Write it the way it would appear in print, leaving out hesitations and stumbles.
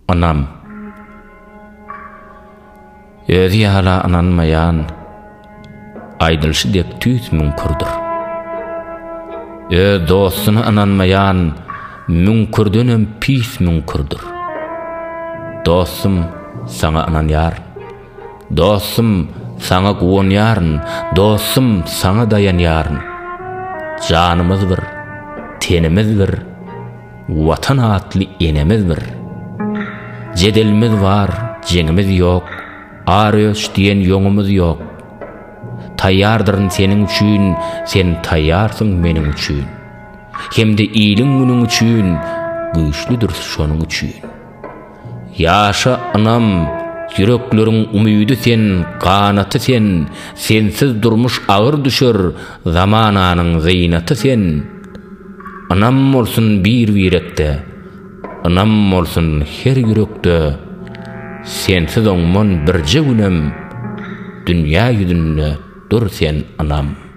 Ynam. Özi ýala ynanmaýan, aýdylyşy dek tüýs müňkürdir. Öz dostuna ynanmaýan, müňkürdenem pis müňkürdir. Dostum, saňa ynanýaryn. Dostum, saňa guwanýaryn, dostum, saňa daýanýaryn. Janymyz bir, tenimiz bir, Watan atly enemiz bir. Jedelimiz bar, jeňimiz ýok, Ar-öç diýen ýoňumyz ýok. Taýýardyryn seniň üçin, sen taýýarsyň meniň üçin. Hem-de iliň-günüň üçin, güýçlüdiris şonuň üçin. Ýaşa ynam, ýürekleriň umydy sen, ganaty sen, Sensiz durmuş agyr düşer, zamananyň zynaty sen. Ynam bolsun bir-birekde, ynam bolsun her ýürekde, Sensiz oňman birje günem, dünýä ýüzünde dur sen ynam.